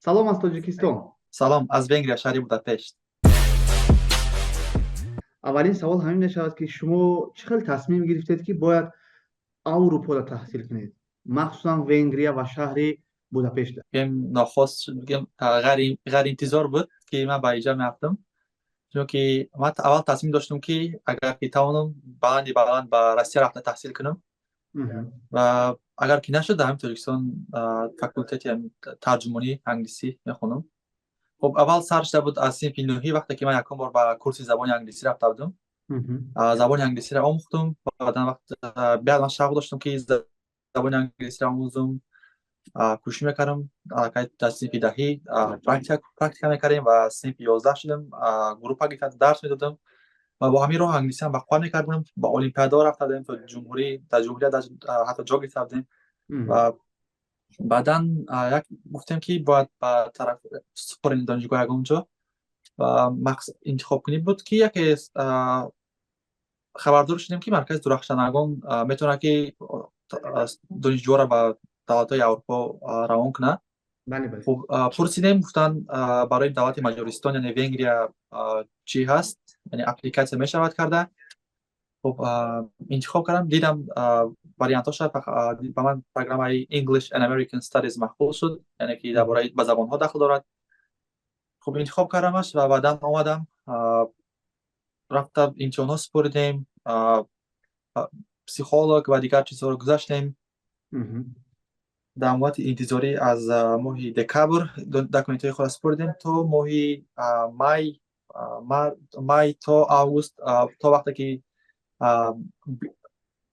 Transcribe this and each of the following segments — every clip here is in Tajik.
Салом аз Тоҷикистон. Салом аз Венгрия, шаҳри Будапешт. Аввалин савол ҳамин мешавад, ки шумо чӣ хел тасмим гирифтед, ки бояд Аврупода таҳсил кунед, махсусан Венгрия ва шаҳри Будапешта? Гӯем, нохост, гӯем, ғайриинтизор буд, ки ман ба инҷа мерафтам, чунки ман аввал тасмим доштам, ки агар ки тавонам, баланди баланд ба Россия рафта таҳсил кунам ва агар ки нашуд, дар ҳамин Тоҷикистон факултети тарҷумонӣ англисӣ мехонам. Хуб, аввал сар шуда буд аз синфи нӯҳӣ, вақте ки ман якум бор ба курси забони англисӣ рафта будам, забони англисиро омӯхтум. Баъдан вақт беҳад ман шавқ доштам, ки забони англисиро омӯзум, кӯшиш мекардам. Дар синфи 10-ӣ практика мекардем ва синфи 11 шудам, группа гирифта дарс медодам ва бо ҳамин роҳ англисиам бақувват мекардам. Ба олимпиадаҳо рафта будем, то ҷумҳурӣ, дар ҷумҳурия ҳатто ҷо гирифта будем. Ва баъдан як гуфтем, ки бояд ба тараф супорем донишгоҳ ягон ҷо ва интихобкунӣ буд, ки яке хабардор шудем, ки маркази дурахшандагон метавонад, ки донишҷӯҳоро ба давлатҳои Аврупо равон кунад. Хуб, пурсидем, гуфтанд, барои давлати Маҷористон, яъне Венгрия, чӣ ҳаст, яъне аппликатсия мешавад карда. Хуб, интихоб кардам, дидам вариантҳоша, ба ман программаи English and American Studies маъқул шуд, яъне ки дар бораи ба забонҳо дахл дорад. Хуб, интихоб кардамаш ва баъдан омадам, рафта имтиҳонҳо супоридем, психолог ва дигар чизҳоро гузаштем. Дар муддати интизорӣ аз моҳи декабр документҳои худро супоридем то моҳи май, май то август, то вақте ки,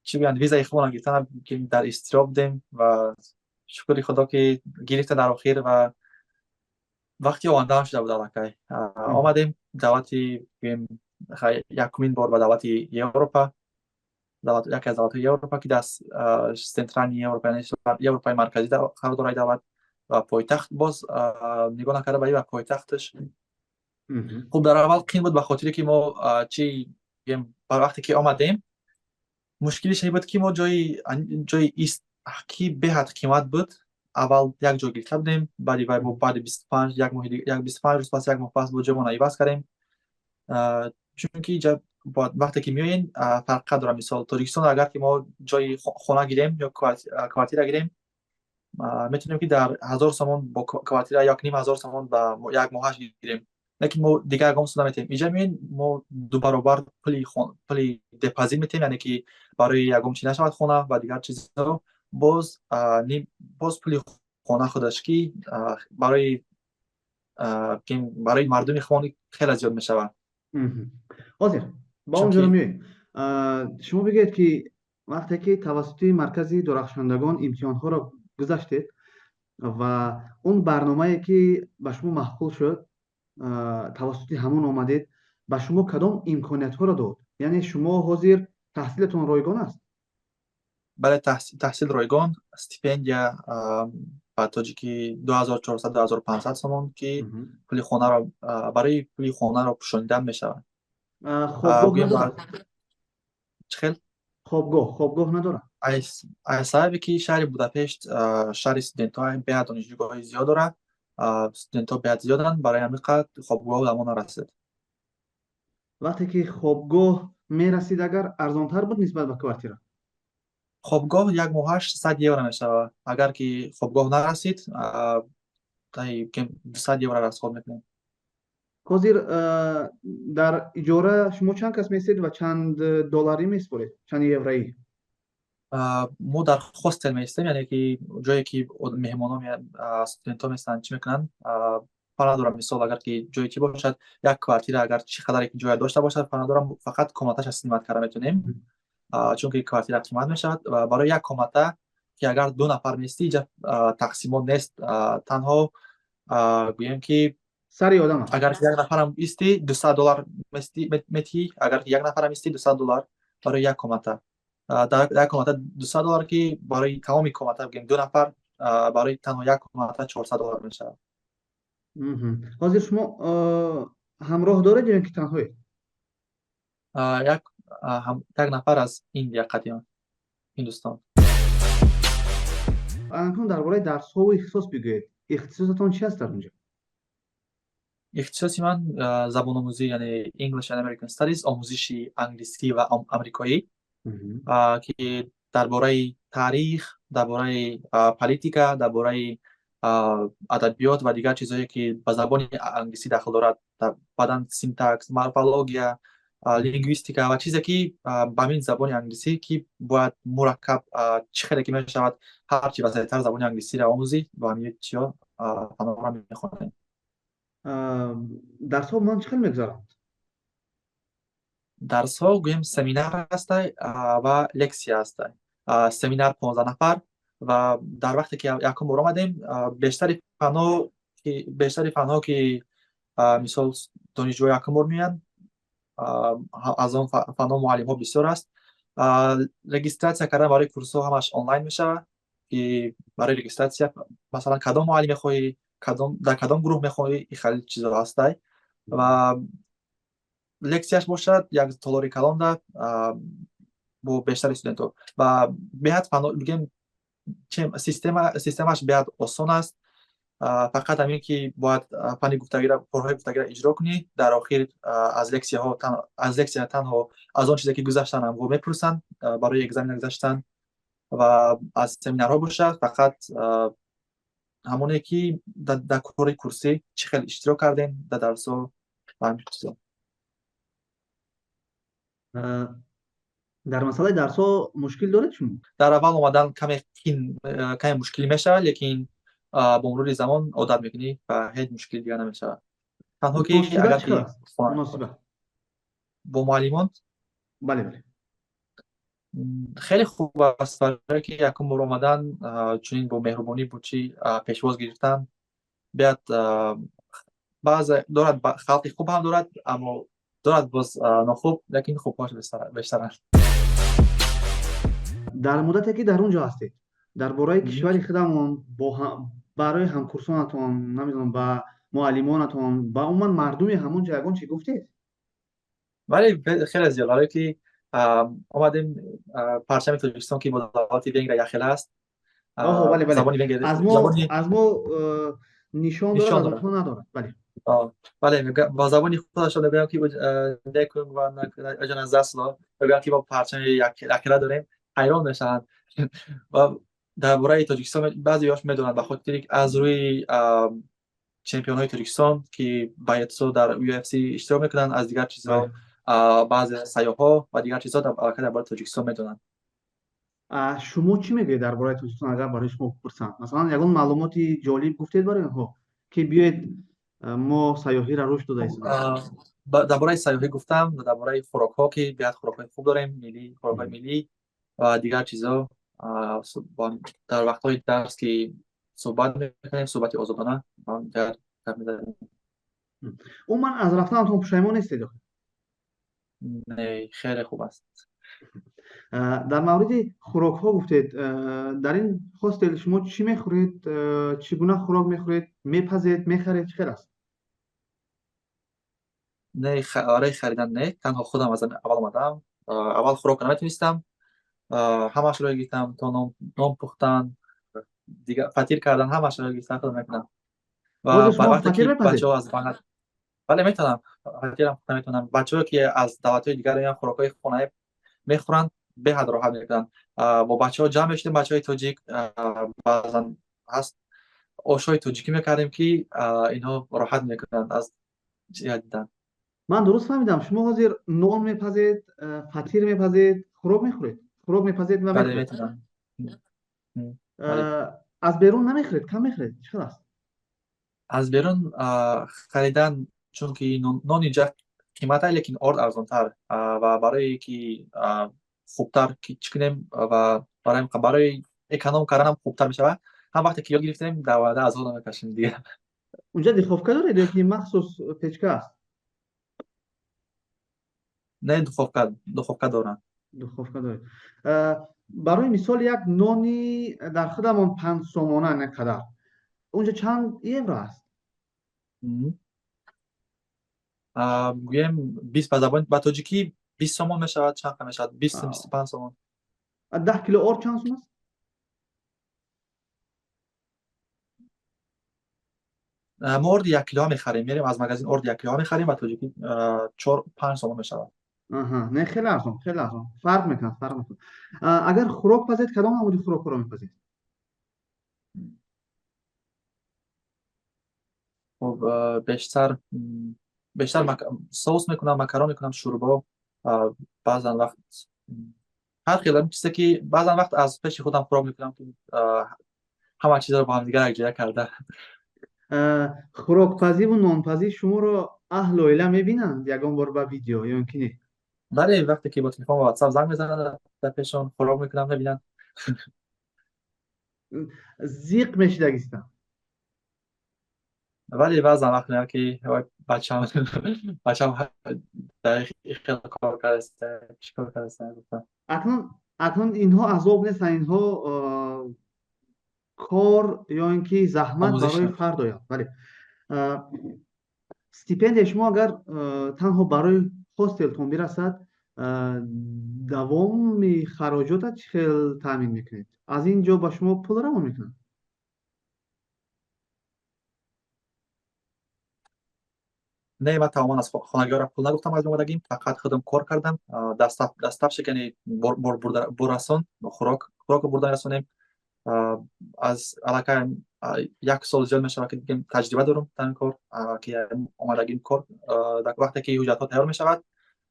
чӣ гӯянд, визаи худро гирифтан, дар изтироб будем. Ва шукри Худо, ки гирифта дар охир ва вақти омадаам шуда буд аллакай. Омадем давлати, гӯем, якумин бор ба давлати Европа, яке аз давлатҳои Европа, ки дар центральный Европа, яъне Европаи Марказӣ қарор дорад давлат ва пойтахт, боз нигоҳ накарда ба пойтахташ. Хуб, дар аввал қин буд, ба хотире ки мо, чӣ гӯем, ба вақте ки омадем, мушкилиш ин буд, ки мо ҷои ист ки беҳад қимат буд. Аввал як ҷо гирифта будем, баъди вай баъди 25, як моҳи, як 25 рӯз пас, як моҳ пас бо ҷоймона иваз кардем, чунки инҷа вақте ки меоен, фарқият дорад. Мисол, Тоҷикистон агар ки мо ҷои хона гирем ё квартира гирем, метавонем, ки дар 1000 сомон бо квартира, 1500 сомон ба як моҳаш гирем, лекин мо дигар ягон сум наметиҳем. Инҷа меоен, мо ду баробар пули депозит метиҳем, яъне ки барои ягон чи нашавад хона ва дигар чизҳо, боз пули хона худаш, ки барои мардуми хона хеле зиёд мешавад. Ҳозир ба он ҷоро меоем. Шумо бигӯед, ки вақте ки тавассути маркази дурахшандагон имтиҳонҳоро гузаштед ва он барномае, ки ба шумо маъқул шуд, тавассути ҳамон омадед, ба шумо кадом имкониятҳоро дод? Яъне шумо ҳозир таҳсилатон ройгон аст? Бале, таҳсил ройгон, стипендия ба тоҷикӣ 2400, 2500 сомон, ки пули хонаро, барои пули хонаро пӯшонидан мешавад. Хобгоҳ надорад? Чӣ хел? Хобгоҳ надорад? Аз сабабе ки шаҳри Будапешт шаҳри студентҳо, беҳад донишҷӯгоҳҳои зиёд дорад, студентҳо беҳад зиёданд, барои ҳамин қадр хобгоҳ ба мо нарасид. Вақте ки хобгоҳ мерасид, агар арзонтар буд нисбат ба квартира? Хобгоҳ як моҳаш 100 евро мешавад. Агар ки хобгоҳ нарасид, 200 евро расход мекунем. Ҳозир дар иҷора шумо чанд кас местед ва чанд долларӣ месупоред, чанд евроӣ? Мо дар хостел меистем, яъне ки ҷое ки меҳмонҳо, студентҳо местанд, чӣ мекунанд, фарқ надорад. Мисол, агар ки ҷое чӣ бошад, як квартира, агар чӣ қадаре ки ҷоя дошта бошад, фарқ надорад, фақат комнаташа снимать карда метавонем, чунки квартира қимат мешавад. Ва барои як комната, ки агар ду нафар меистӣ, инҷа тақсимот нест, танҳо гӯем ки сари одам аст. Агар як нафарам истӣ, 200 доллар метиҳӣ, агар як нафарам истӣ, 200 доллар барои як комната. Дар як комната 200 доллар, ки барои тамоми комната, бигӯем, ду нафар, барои танҳо як комната 400 доллар мешавад. Ҳозир шумо ҳамроҳ доред ё ин ки танҳоед? Як нафар аз Индия, қадима Ҳиндустон. Акнун дар бораи дарсҳову ихтисос бигӯед. Ихтисосатон чи аст дар онҷо? Ихтисоси ман забономӯзӣ, яъне English and American Studies, омӯзиши англисӣ ва амрикоӣ, ки дар бораи таърих, дар бораи политика, дар бораи адабиёт ва дигар чизҳое, ки ба забони англисӣ дахл дорад, баъдан синтакс, морфология, лингвистика ва чизе, ки ба ҳамин забони англисӣ, ки бояд мураккаб, чӣ хеле ки мешавад, ҳарчи васеътар забони англисиро омӯзӣ, ба ҳамин чиҳо фанҳоро мехонем. Дарсҳо ман чӣ хел мегузаранд? Дарсҳо, гӯем, семинар ҳастай ва лексия ҳастай. Семинар 15 нафар ва дар вақте ки якум бор омадем, бештари фанҳо, ки мисол донишҷӯҳо якум бор меоянд, аз он фанҳо муаллимҳо бисёр аст. Регистрация кардан барои курсҳо ҳамаш онлайн мешавад, ки барои регистрация, масалан, кадом муаллим мехоҳӣ, кадом, дар кадом гурӯҳ мехоҳӣ, ин хеле чизо ҳастай. Ва лексияш бошад як толори калонда бо бештари студентҳо ва беҳад фанҳо, бигем, системаш беҳад осон аст. Фақат ҳамин ки бояд фанни гуфтагиро, корҳои гуфтагиро иҷро кунӣ. Дар охир аз лексияҳо, аз лексия танҳо аз он чизе, ки гузаштан, ҳамго мепурсанд барои экзамена гузаштан. Ва аз семинарҳо бошад, фақат ҳамоне ки дар кори курсӣ чӣ хел иштирок кардем дар дарсҳо ва ҳамин чизо. Дар масъалаи дарсҳо мушкил доред шумо? Дар аввал омадан каме каме мушкилӣ мешавад, лекин бо мурури замон одат мекунӣ ва ҳеҷ мушкили дигар намешавад. Танҳо ки агар ки муносибат бо муаллимон? Бале. Хеле хуб аст, барое ки якум бор омадан, чунин бо меҳрубонӣ бо чӣ пешвоз гирифтан. Беҳад баъзе дорад, халқи хуб ҳам дорад, аммо дорад боз нохуб, лекин хубҳош бештаранд. Дар муддате ки дар он ҷо ҳастед, дар бораи кишвари худамон барои ҳамкурсонатон, намедонам, ба муаллимонатон, ба умуман мардуми ҳамон ҷо ягон чӣ гуфтед? Бале, хеле зиёд, барое ки омадем, парчами Тоҷикистон, ки бо давлати Венгрия якхела аст. Бале, аз мо нишон дорад, аз онҳо надорад, бале. Бале, бо забони худашон мегӯям, ки nekünk vannak ugyanaz zászló, мегӯям, ки мо парчами якхела дорем, ҳайрон мешаванд. Ва дар бораи Тоҷикистон баъзеҳош медонанд, ба хотири аз рӯи чемпионҳои Тоҷикистон, ки боецҳо дар UFC иштирок мекунанд, аз дигар чизҳо, баъзе сайёҳҳо ва дигар чизҳо аллакай дар бораи Тоҷикистон медонанд. Шумо чӣ мегӯед дар бораи Тоҷикистон, агар барои шумо пурсанд? Масалан, ягон маълумоти ҷолиб гуфтед барои онҳо, ки биёед, мо сайёҳиро рушд дода истодем? Дар бораи сайёҳӣ гуфтам, дар бораи хӯрокҳо, ки беҳад хӯрокҳои хуб дорем, миллӣ, хӯрокҳои миллӣ ва дигар чизҳо. Дар вақтҳои дарс, ки суҳбат мекунем, суҳбати озодона гап мезанем. Умуман, аз рафтанатон пушаймон нестед? Не, хеле хуб аст. Дар мавриди хӯрокҳо гуфтед, дар ин хостел шумо чӣ мехӯред, чӣ гуна хӯрок мехӯред, мепазед, мехаред, чӣ хел аст? Не, барои харидан не, танҳо худам аз аввал омадам, аввал хӯрокро наметонистам, ҳамашро гирифтам, то нон пухтан, дигар фатир кардан, ҳамашро гирифтам, худам мекунам. Ва вақте ки бачаҳо аз, бале, метавонам, фатирам пухта метавонам. Бачаҳое, ки аз давлатҳои дигар меоянд, хӯрокҳои хонаи мехӯранд, беҳад роҳат мекунанд. Бо бачаҳо ҷамъ мешудем, бачаҳои тоҷик баъзан ҳаст, ошҳои тоҷикӣ мекардем, ки инҳо роҳат мекунанд аз дидан. Ман дуруст фаҳмидам, шумо ҳозир нон мепазед, фатир мепазед, хӯрок мехӯред, хӯрок мепазед ва Бале, метавонам. Аз берун намехӯред, кам мехӯред, чӣ хел аст? Аз берун харидан, чунки нон инҷа қимат, лекин орд арзонтар, ва барое ки хубтар чӣ кунем ва барои эконом карданам хубтар мешавад. Ҳам вақте ки ёд гирифтем, дар оянда азоб намекашем дигар. Унҷа духовка доред ё ки махсус печка аст? Не, духовка дорам. Духовка доред. Барои мисол, як нони дар худамон 5 сомона не қадар, унҷа чанд евро аст? Гӯем, 20, ба забони, ба тоҷикӣ 20 сомон мешавад. Чанд мешавад? 20, 25 сомон. 10 кило орд чанд сум аст? Мо орди 1 килоа мехарем, мерем аз магазин, орди 1 килоа мехарем, ба тоҷикӣ 4-5 сомон мешавад. Не, хеле арзон, хеле арзон. Фарқ мекунад, фарқ мекунад. Агар хӯрок пазед, кадом намуди хӯрокҳоро мепазед? Хуб, бештар соус мекунам, макарон мекунам, шӯрбо, баъзан вақт ҳар хел чизе ки баъзан вақт аз пеши худам хӯрок мекунам, ки ҳама чизро бо ҳамдигар якҷоя карда. Хӯрокпазиву нонпазӣ шуморо аҳлу оила мебинанд ягон бор ба видео ё ин ки не? Бале, вақте ки бо телефон ва WhatsApp занг мезананд, дар пешон хӯрок мекунам, мебинанд. Зиқ мешидагистам? Вале баъзан вақт меояд, ки бачам дар хел кор кардааст, чӣ кор кардааст, гуфтам. Акнун инҳо азоб нестанд, инҳо кор ё ин ки заҳмат барои фардояд. Бале, стипендияи шумо агар танҳо барои хостелтон бирасад, давоми хароҷота чӣ хел таъмин мекунед? Аз ин ҷо ба шумо пул равон мекунанд? Не, ман тамоман аз хонагиҳоро пул нагуфтам аз омадагим, фақат худам кор кардам. Доставщик, яъне боррасон, хӯрокро бурда мерасонем. Аз аллакай як сол зиёд мешавад, ки таҷриба дорам дар ин кор, ки омадагим кор. Дар вақте ки ҳуҷҷатҳо тайёр мешавад,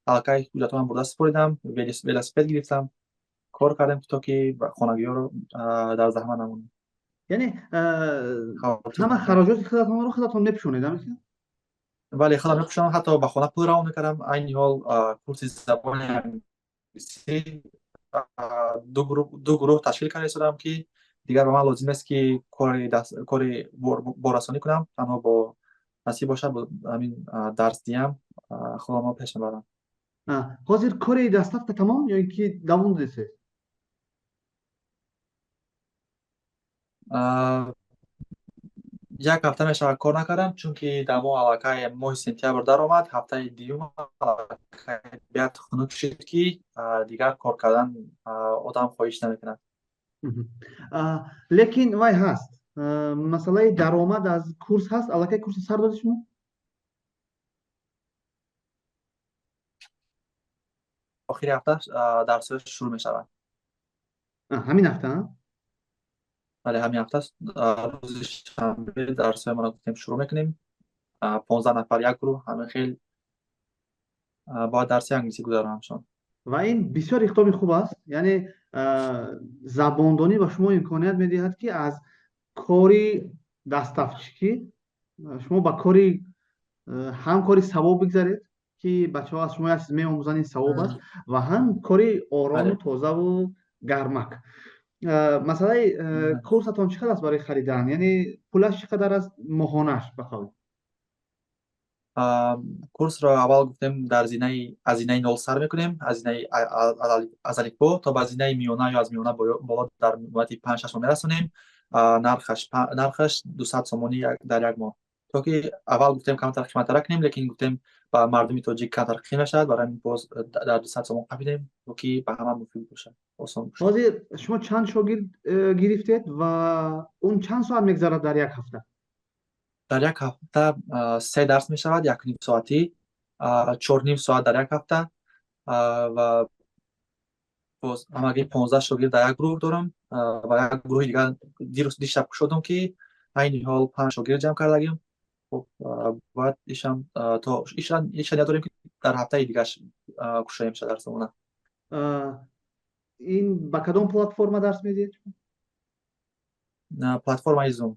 аллакай ҳуҷҷатҳоам бурда супоридам, велосипед гирифтам, кор кардем, то ки хонагиҳоро дар заҳмат намонем. Яъне ҳама хароҷоти худатонро худатон мепӯшонед? Бале, худам мепӯшонам, ҳатто ба хона пул равон мекардам. Айни ҳол курси забони англисӣ ду гурӯҳ ташкил карда истодам, ки дигар ба ман лозим нест, ки кори боррасонӣ кунам, танҳо бо насиб бошад, ҳамин дарс диҳам, худам пеш мебарам. Ҳозир кори доставка тамом ё ин ки давом додед? Як ҳафта мешавад, кор накардам, чунки дар моҳ аллакай моҳи сентябр даромад, ҳафтаи дуюм аллакай беҳад хунук шуд, ки дигар кор кардан одам хоҳиш намекунад. Лекин вай ҳаст, масъалаи даромад аз курс ҳаст. Аллакай курси сар додед шумо? Охири ҳафта дарсҳо шурӯъ мешавад. Ҳамин ҳафта? Бале, ҳамин ҳафта, рӯзи шанбе дарсҳои моро гуфтем шурӯъ мекунем. 15 нафар як гурӯҳ, ҳамин хел бояд дарси англисӣ гузаронамшон. Ва ин бисёр иқдоми хуб аст, яъне забондонӣ ба шумо имконият медиҳад, ки аз кори доставщикӣ шумо ба кори ҳам кори савоб бигзаред, ки бачаҳо аз шумо як чиз меомӯзанд, ин савоб аст, ва ҳам кори орому тозаву гармак. Масъалаи курсатон чӣ қадр аст барои харидан, яъне пулаш чӣ қадар аст моҳонаш, ба қавл? Курсро аввал гуфтем, дар зинаи аз зинаи нол сар мекунем, аз зинаи аз алифбо то ба зинаи миёна ё аз миёна боло дар муддати 5-6 моҳ мерасонем. Нархаш 200 сомонӣ дар як моҳ, то ки аввал гуфтем камтар қиматтара кунем, лекин гуфтем ба мардуми тоҷик камтар қим мешавад, барои ҳамин боз дар 200 сомон қапидем, то ки ба ҳама муфид бошад, осон бошад. Ҳозир шумо чанд шогирд гирифтед ва он чанд соат мегзарад дар як ҳафта? Дар як ҳафта се дарс мешавад, якним соатӣ, чорним соат дар як ҳафта, ва боз ҳамагӣ 15 шогирд дар як гурӯҳ дорам ва як гурӯҳи дигар дирӯз дишаб кушодам, ки айни ҳол панҷ шогирд ҷамъ кардагим. Хуб, бояд ишам то иша ният дорем, ки дар ҳафтаи дигар кушоем ша дарсомона. Ин ба кадом платформа дарс медиҳед? Платформаи Zoom.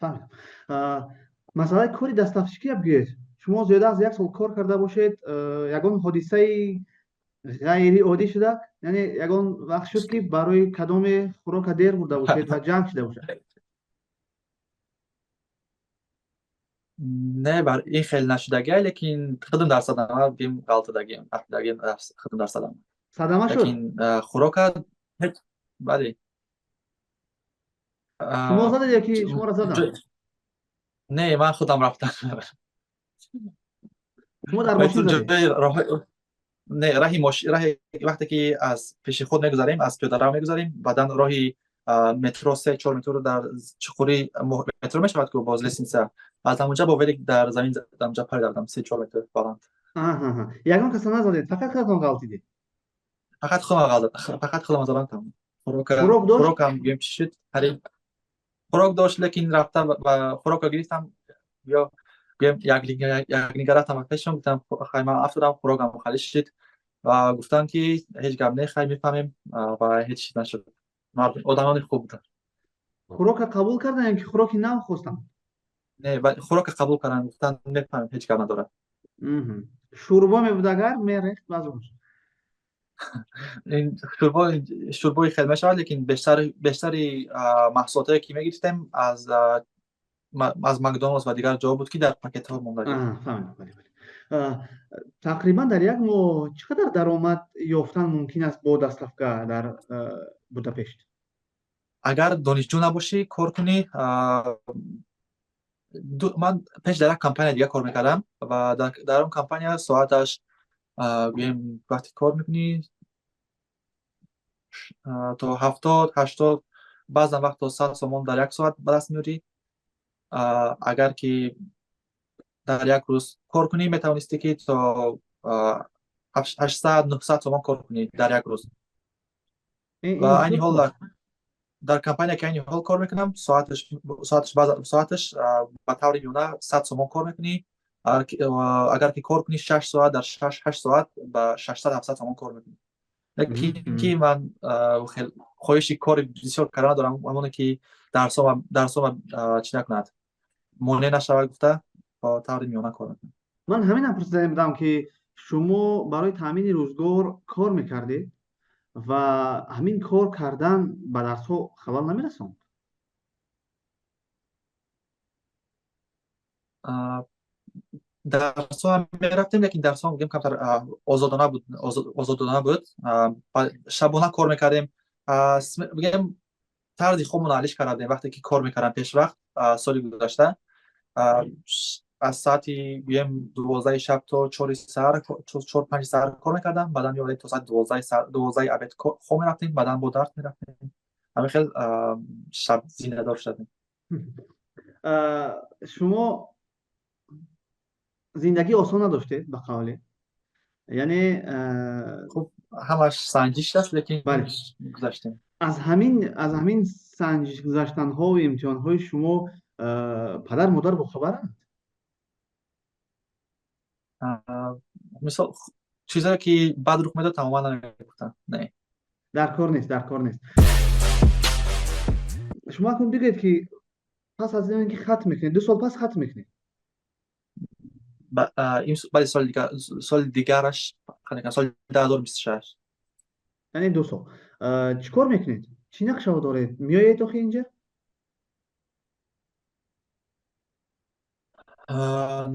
Фаҳмидам. Масъалаи кори доставщикия бигӯед. Шумо зиёда аз як сол кор карда бошед, ягон ҳодисаи ғайриоддӣ шуда, яъне ягон вақт шуд, ки барои кадоме хӯрока дер бурда бошед ва ҷанг шуда бошад? Не, бар ин хел нашудагиа, лекин худам дар садама бим ғалтидагиам, афтидагиам, худам дар садама. Садама шуд? Лекин хӯрока, бале. Шумо задед ё ки шуморо заданд? Не, ман худам рафтам. Шумо дар мошин задед? Не, раҳи, вақте ки аз пеши худ мегузарем, аз пиёдарав мегузарем, баъдан роҳи Метро 3-4 метр дар чуқури метро мешавад ки боз лестница, аз ҳамонҷа бо велик дар замин дар онҷа парида будам 3-4 метр баланд. Ягон каса назадед, фақат худатон ғалтидед? Фақат худам ғалтидам, фақат худам задам, тамом. Хӯрок дошт? Хӯрокам гӯем чӣ шуд, қариб хӯрок дошт, лекин рафта ва хӯрокро гирифтам ё гӯем як линга рафтам ба пешон, гуфтам: «Хай, ман афтодам, хӯрокам халӣ шуд», ва гуфтанд ки ҳеҷ гап не, хай, мефаҳмем, ва ҳеҷ чиз нашуд. Одамони хуб буданд. Хӯрока қабул карданд ё ки хӯроки нав хостанд? Не, хӯрока қабул карданд, гуфтанд: «Мефаҳмем, ҳеҷ гап надорад». Шӯрбо мебуд агар, мерехт баъзош. Ин шӯрбои хел мешавад, лекин бештари маҳсулотое ки мегирифтем аз Макдоналдс ва дигар ҷо буд, ки дар пакетҳо монда. Фаҳмидам, бале, бале. Тақрибан дар як моҳ чӣ қадар даромад ёфтан мумкин аст бо доставка дар Будапешт? Агар донишҷӯ набошӣ, кор кунӣ, ман пеш дар як компания дига кор мекардам ва дар он компания соаташ, гӯем, вақте кор мекунӣ, то 70, 80, баъзан вақт то 100 сомон дар як соат ба даст меорӣ. Агар ки дар як рӯз кор кунӣ, метавонистӣ ки то 800, 900 сомон кор кунӣ дар як рӯз. Ва айни ҳол дар компания, ки айни ҳол кор мекунам, соаташ ба таври миёна 100 сомон кор мекунӣ. Агар ки кор кунӣ 6 соат, дар 6-8 соат ба 600, 700 сомон кор мекунӣ. Лекин ки ман хоҳиши кори бисёр карда надорам, ҳамоне ки дарсома чӣ накунад, монеъ нашавад гуфта, ба таври миёна кор мекунам. Ман ҳаминам пурсида будам, ки шумо барои таъмини рӯзгор кор мекардед ва ҳамин кор кардан ба дарсҳо халал намерасонд? Дарсҳо мерафтем, лекин дарсҳо гӯем камтар озодона буд, озодона буд. Шабона кор мекардем, бигӯем, тарзи хобмон алиш карда будем. Вақте ки кор мекардам пешвақт, соли гузашта, аз соати, гӯем, 12-и шаб то 4-и саҳар, 4-5 саҳар кор мекардам, баъдан меомадем, то соати 12-и обед хоб мерафтем, баъдан бо дарс мерафтем. Ҳамин хел шаб зиндадор шудем. Шумо зиндагӣ осон надоштед, ба қавле, яъне Хуб, ҳамаш санҷиш аст, лекин гузаштем. Аз ҳамин санҷиш гузаштанҳову имтиҳонҳои шумо падар модар бохабаранд? Мисол, чизое ки баъд рух медод, тамоман намегуфтанд, не. Дар кор нест, дар кор нест. Шумо акнун бигӯед, ки пас аз ин ки хатм мекунед, 2 сол пас хатм мекунед? Бале, соли дигараш, соли 2026. Яъне 2 сол чӣ кор мекунед? Чӣ нақшаҳо доред? Меоед охи инҷа?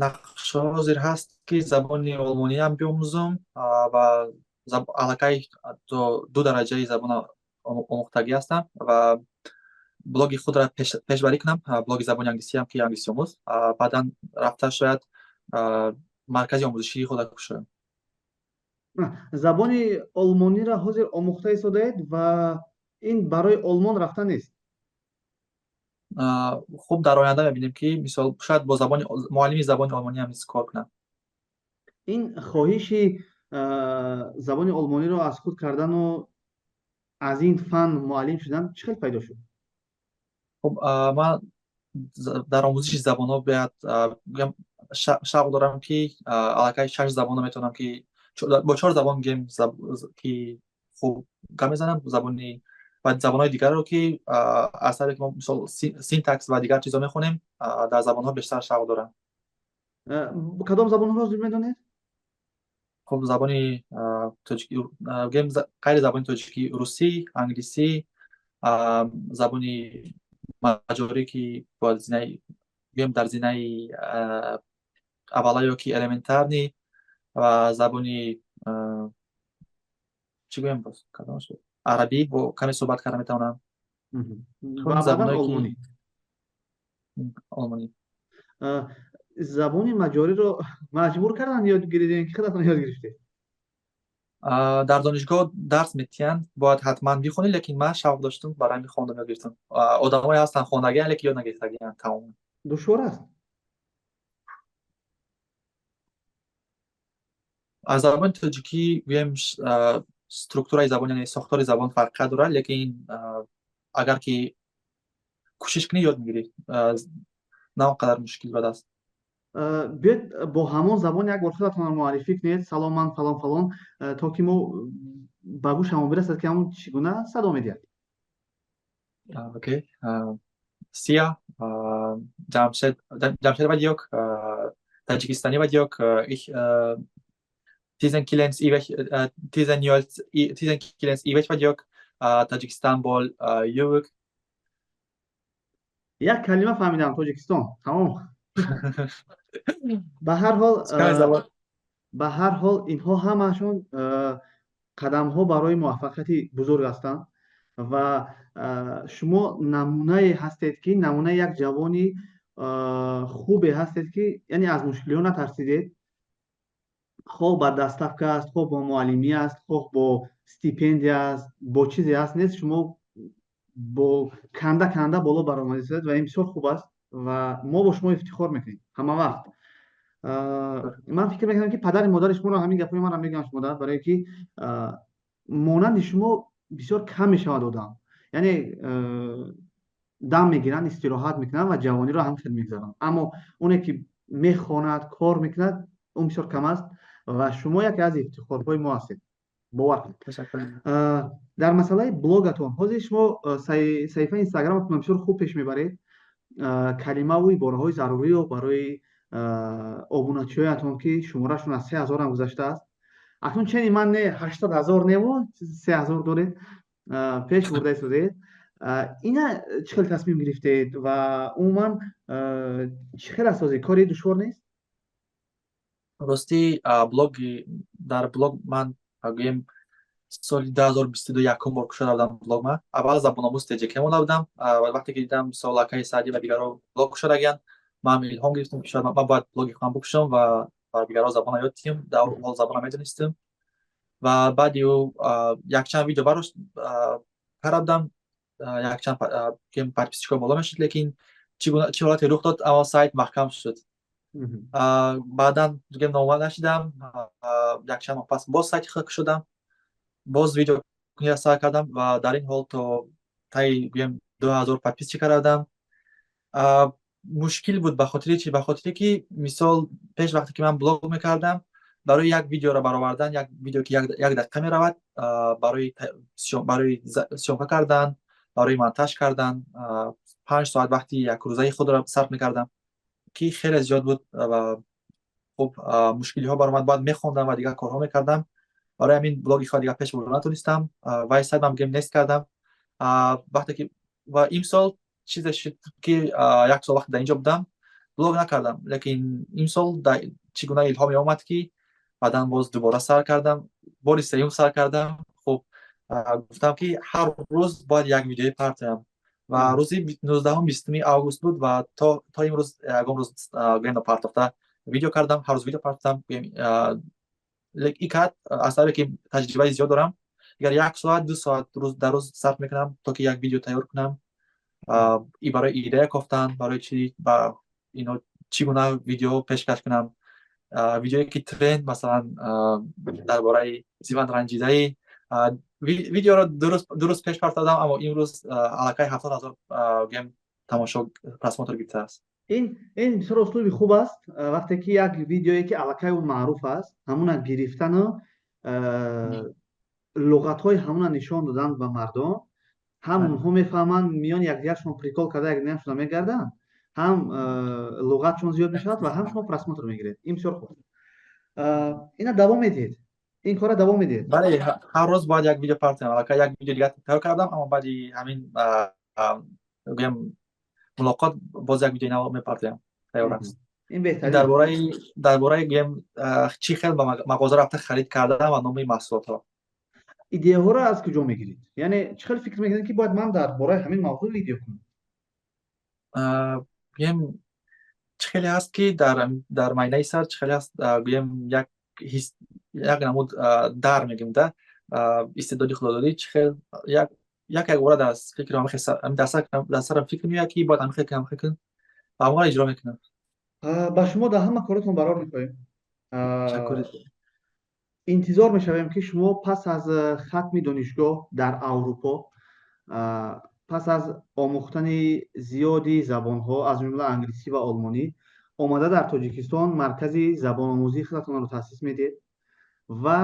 Нақшаҳо ҳозир ҳаст, ки забони олмониам биомӯзам ва аллакай то ду дараҷаи забона омӯхтагӣ ҳастам ва блоги худро пешбарӣ кунам, блоги забони англисиам, ки англисиомӯз. Баъдан рафта шояд маркази омӯзишии худро кушоям. Забони олмониро ҳозир омӯхта истодаед ва ин барои Олмон рафта нест? Хуб, дар оянда мебинем, ки мисол шояд бо забони муаллими забони олмониам низ кор кунам. Ин хоҳиши забони олмониро аз худ кардану аз ин фан муаллим шудан чӣ хел пайдо шуд? Хуб, ман дар омӯзиши забонҳо бояд шавқ дорам, ки аллакай шаш забонро метавонам, ки бо чор забон гӯем ки хуб гап мезанам, забони ва забонҳои дигарро, ки аз сабабе ки мо мисол синтакс ва дигар чизҳо мехонем, дар забонҳо бештар шавқ дорам. Кадом забонҳоро зуд медонед? Хуб, забони тоҷикӣ, гӯем, ғайри забони тоҷикӣ, русӣ, англисӣ, забони маҷорӣ, ки бояд зинаи, гӯем, дар зинаи аввала ё ки элементарный, ва забони, чӣ гӯем боз, кадом, арабӣ бо каме суҳбат карда метавонам. Забони олмонӣ. Олмонӣ. Забони маҷориро маҷбур кардан ёд гиридем, ки худатон ёд гирифтед? Дар донишгоҳ дарс метиҳанд, бояд ҳатман бихонӣ, лекин ман шавқ доштам, барои ҳамин хондам, ёд гирифтам. Одамое ҳастанд, хондагиан, лекин ёд нагирифтагианд тамоман. Душвор аст? Аз забони тоҷикӣ, гӯем, структураи забон, яъне сохтори забон фарқият дорад, лекин агар ки кӯшиш кунӣ, ёд мегирӣ, на он қадар мушкил бад аст. Биёед, бо ҳамон забон як бор худатонро муаррифӣ кунед: салом, ман фалон фалон, то ки мо ба гӯшамон бирасад, ки ҳамон чӣ гуна садо медиҳад. Окей. Szia, Jamshed vagyok, tajikisztáni vagyok, ich 19 éves, 18, 19 éves vagyok, Tajikisztánból jövök. Як калима фаҳмидам: Тоҷикистон, тамом. Ба ҳар ҳол, ба ҳар ҳол, инҳо ҳамаашон қадамҳо барои муваффақияти бузург ҳастанд ва шумо намунае ҳастед, ки намунаи як ҷавони хубе ҳастед, ки яъне аз мушкилиҳо натарсидед, хоҳ ба доставка аст, хоҳ бо муаллимӣ аст, хоҳ бо стипендия аст, бо чизе аст, нест, шумо бо канда канда боло баромадед ва ин бисёр хуб аст ва мо бо шумо ифтихор мекунем ҳама вақт. Ман фикр мекунам, ки падари модари шуморо ҳамин гапҳои маро мегӯям шумо, барое ки монанди шумо бисёр кам мешавад одам, яъне дам мегиранд, истироҳат мекунанд ва ҷавониро ҳам хел мегузаронанд, аммо оне ки мехонад, кор мекунад, он бисёр кам аст ва шумо яке аз ифтихорҳои мо ҳастед, бовар кунед. Дар масъалаи блогатон, ҳозир шумо саҳифаи Инстаграматон бисёр хуб пеш мебаред, калимаву ибораҳои заруриро барои обуначиҳоятон, ки шуморашон аз 3000-ам гузаштааст. Акнун чени ман не 80 000 неву 3000 доред, пеш бурда истодед. Ина чӣ хел тасмим гирифтед ва умуман чӣ хел аст ҳозир? Кори душвор нест? Ростӣ, блоги, дар блог ман, гӯем, соли 2022 якум бор кушода будам блог. Ман аввал забономӯз теҷк монда будам. Вақте ки дидам, мисол, акаи Саъдӣ ва дигарро блог кушодагиянд, ман илҳом гирифтам, ки шояд ман бояд блоги худам бикушам ва ба дигарҳо забонро ёд диҳам. Дар ҳол забонро медонистам ва баъди ӯ якчанд видео барош карда будам, якчанд подписчикҳо боло мешуд, лекин чӣ ҳолате рух дод, аммо сайт маҳкам шуд. Баъдан дигар нома нашидам. Якчанд моҳ пас боз сайти худ кушодам, боз видео сар кардам ва дар ин ҳол то таи, гӯем, 2000 подписчик кардам. Мушкил буд. Ба хотири чи? Ба хотире ки, мисол, пеш вақте ки ман блог мекардам, барои як видеоро баровардан, як видео ки як дақиқа меравад, барои съёмка кардан, барои монтаж кардан 5 соат вақти якрӯзаи худро сарф мекардам, ки хеле зиёд буд ва хуб, мушкилиҳо баромад, бояд мехондам ва дигар корҳо мекардам. Барои ҳамин блоги худ дигар пеш бурда натонистам вай сайтам гем нест кардам. Вақте ки ва имсол чизе шуд, ки як сол вақте дар инҷо будам, блог накардам, лекин имсол чӣ гуна илҳоме омад, ки баъдан боз дубора сар кардам, бори сеюм сар кардам. Хуб, гуфтам, ки ҳар рӯз бояд як видеои партоям ва рӯзи 19-ум, 20-уми август буд ва то имрӯз ягон рӯз, гӯем, напартохта видео кардам, ҳар рӯз видео партофтам. Икат аз сабабе ки таҷрибаи зиёд дорам, дигар як соат, 2 соат дар рӯз сарф мекунам, то ки як видео тайёр кунам, и барои идея кофтан, барои чи ба ино чӣ гуна видео пешкаш кунам, видеое ки тренд, масалан, дар бораи зиван ранҷидаи видеоро дуруст пеш партодам, аммо имрӯз аллакай 70 000, гӯем, тамошо, просмотр гирифтааст. Ин бисёр услуби хуб аст, вақте ки як видеое ки аллакай ӯ маъруф аст, ҳамуна гирифтану луғатҳои ҳамуна нишон додан ба мардум, ҳам онҳо мефаҳманд, миёни якдигаршон прикол карда, якдигаршона мегарданд, ҳам луғатшон зиёд мешавад ва ҳам шумо просмотр мегиред. Ин бисёр хуб. Ина давом медиҳед, ин кора давом медиҳед? Бале, ҳар рӯз бояд як видео партоям. Аллакай як видео дигар тайёр кардам, аммо баъди ҳамин, гӯям, мулоқот боз як видеои нав мепартоям, тайёр аст. Ин беҳтарин. Дар бораи, гӯем, чӣ хел ба мағоза рафта харид кардан ва номи маҳсулотҳо. Идеяҳоро аз куҷо мегиред? Яъне чӣ хел фикр мекунед, ки бояд ман дар бораи ҳамин мавзӯъ видео кунам? Гӯем, чӣ хеле ҳаст, ки дар майнаи сар чӣ хеле ҳаст, гӯем, як ҳис, Як намуд дар мегӯем да, истеъдоди худододӣ, чӣ хел як як як бора дар фикр дар сарам фикр меояд, ки бояд ҳамихел кунам, ҳамихел кунам ва ҳамонро иҷро мекунам. Ба шумо дар ҳама коротон барор мехоҳем. Интизор мешавем, ки шумо пас аз хатми донишгоҳ дар Аврупо, пас аз омӯхтани зиёди забонҳо, аз ҷумла англисӣ ва олмонӣ, омада дар Тоҷикистон маркази забономӯзии худатонро таъсис медиҳед ва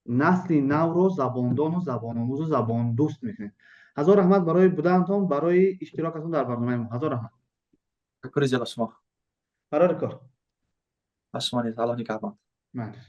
насли навро забондону забономӯзу забондӯст мекунед. Ҳазор раҳмат барои будаантон, барои иштирокатон дар барномаи мо. Ҳазор раҳмат. Ташаккури зиёд ба шумо. Барори кор. Ба шумо низ, Аллоҳ нигаҳбон. Майли.